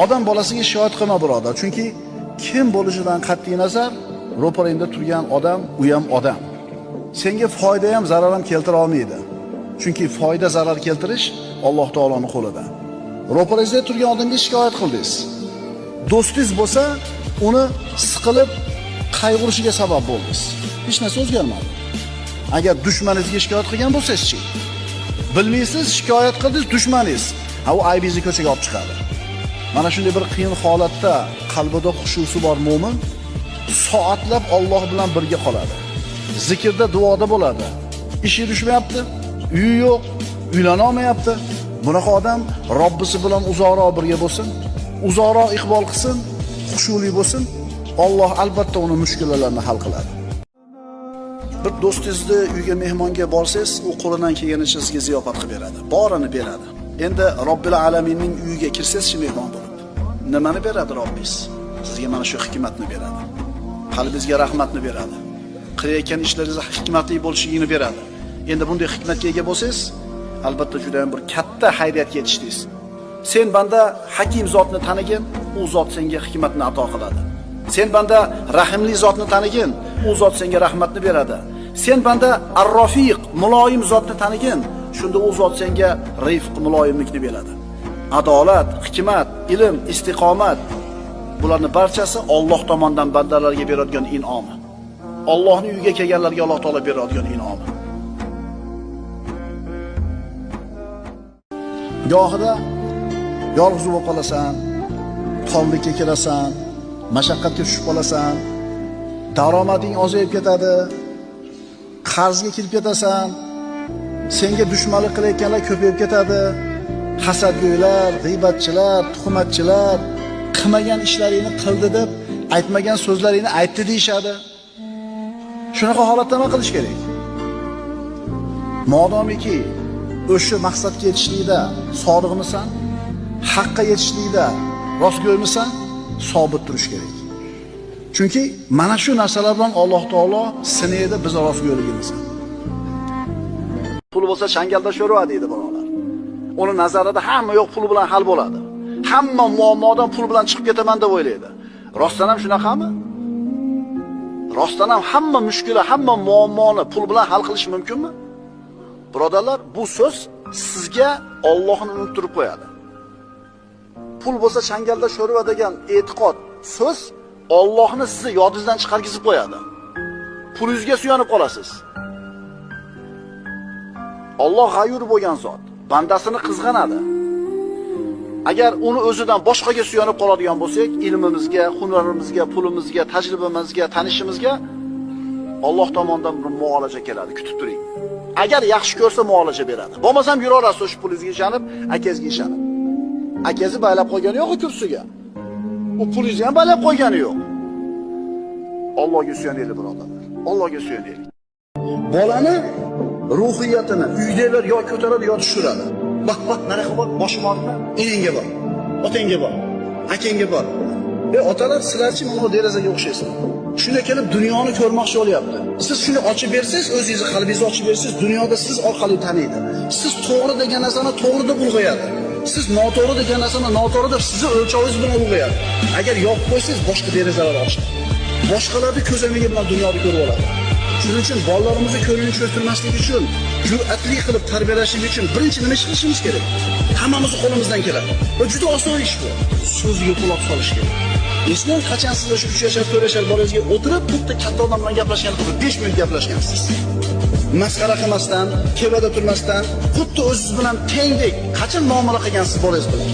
Odam bolasiga shikoyat qilma birodar, chunki kim bo'lishidan qat'iy nazar, ro'parangda turgan odam u ham odam. Senga foyda ham zarar ham keltira olmaydi. Chunki foyda zarar keltirish Alloh taoloning qo'lida. Ro'parangizda turgan odamga shikoyat qildingiz. Do'stingiz bo'lsa, uni siqilib qayg'urishiga sabab bo'ldingiz. Hech narsa o'zgarmadi. Agar dushmaningizga shikoyat qilgan bo'lsangiz-chi? Bilmaysiz, shikoyat qildingiz dushmaningiz. Ha, u aybingizni ko'chaga olib chiqadi. Mana shunday bir qiyin holatda qalbida xushusi bor mo'min soatlab Alloh bilan birga qoladi. Zikrda, duoda bo'ladi. Ishi yurishmayapti, uyi yo'q, uylana olmayapti. Bunaqa odam Robbisi bilan uzoqroq birga bo'lsin, uzoqroq iqbol qilsin, xushuli bo'lsin, Alloh albatta uni mushkulalarini hal qiladi. Bir do'stingizni uyga mehmonga borsangiz, u qo'lidan kelganicha sizga ziyofat qilib beradi, borini beradi. Endi Robbil alaminning uyiga kirsangiz mehmon bo'lib, nimani beradi Robbingiz? Sizga mana shu hikmatni beradi. Qalbingizga rahmatni beradi. Qilayotgan ishlaringiz hikmatli bo'lishligini beradi. Endi bunday hikmatga ega bo'lsangiz, albatta juda ham bir katta xayriyatga yetishdingiz. Sen banda hakim zotni tanigin, u zot senga hikmatni ato qiladi. Sen banda rahimli zotni tanigin, u zot senga rahmatni beradi. Sen banda ar-Rafiq, muloyim zotni tanigin, shunda u zot senga rifq, muloyimlikni beradi. Adolat, hikmat, ilm, istiqomat bularning barchasi Alloh tomonidan bandalarga beradigan in'omi. Allohning uyiga kelganlarga Alloh taolo beradigan in'omi. Gohida yolg'iz bo'lib qolasan, torlikka kirasan, mashaqqatga tushib qolasan, daromading ozayib ketadi, qarzga kirib ketasan, senga dushmanlik qilayotganlar ko'payib ketadi, hasadgo'ylar, g'iybatchilar, tuhmatchilar qilmagan ishlaringni qildi deb, aytmagan so'zlaringni aytdi deyishadi. Shunaqa holatda nima qilish kerak? Modomiki o'sha maqsadga yetishlikda sodiqmisan, haqqa yetishlikda rostgo'ymisan, sobit turish kerak. Chunki mana shu narsalar bilan Alloh taolo sinaydi biz rostgo'yligimizni. Pul bo'lsa changalda sho'rva deydi birolar. Uni nazarida hamma yo'q pul bilan hal bo'ladi. Hamma muammodan pul bilan chiqib ketaman deb o'ylaydi. Rostdan ham shunaqami? Rostdan ham hamma mushkula, hamma muammoni pul bilan hal qilish mumkinmi? Birodarlar, bu so'z sizga Allohni unuttirib qo'yadi. Pul bo'lsa changalda sho'rva degan e'tiqod so'z Allohni sizni yodingizdan chiqargizib qo'yadi. Pulingizga suyanib qolasiz. Alloh g'ayur bo'lgan zot, bandasini qizg'anadi. Agar uni o'zidan boshqaga suyanib qoladigan bo'lsak, ilmimizga, hunarimizga, pulimizga, tajribamizga, tanishimizga Alloh tomonidan bir muolaja keladi, kutib turing. Agar yaxshi ko'rsa muolaja beradi. Bo'lmasam yuraverasiz o'sha pulingizga ishonib, akangizga ishonib. Akangizni baylab qo'ygani yo'q kursiga. U pulingizni ham baylab qo'ygani yo'q. Allohga suyanaylik birodarlar. Allohga suyanaylik. Bolani ruhiyatini uydagilar yo ko'taradi yo tushiradi. Bak bak nariga bor, boshim og'ritma, enangga bor, otangga bor, akangga bor. Otalar sizlarchi mana bu derazaga o'xshaysizlar. Shunda kelib dunyoni ko'rmoqchi bo'lyapti. Siz shuni ochib bersangiz, o'zingizni qalbingizni ochib bersangiz, dunyoda siz orqali taniydi. Siz to'g'ri degan narsani to'g'ri deb ulg'ayadi. Siz noto'g'ri degan narsani noto'g'ri deb sizni o'lchovingiz bilan ulg'ayadi. Agar yopib qo'ysangiz, boshqa derazalar ochadi. Boshqalarni ko'zoynagi bilan dunyoni ko'rib oladi. Shuning uchun bolalarimizni ko'nglini cho'ktirmaslik uchun, jur'atli qilib tarbiyalashlik uchun birinchi nima ish qilishimiz kerak? Hammamizni qo'limizdan keladi. Va juda oson ish bu. So'ziga quloq solish kerak. Eslang, qachon siz o'sha 3 yashar, 4 yashar bolangizga o'tirib, bitta katta odam bilan gaplashgan qilib 5 minut gaplashgansiz. Masxara qilmasdan, kevada turmasdan, xuddi o'zingiz bilan tengdek qachon muomala qilgansiz bolangiz bilan?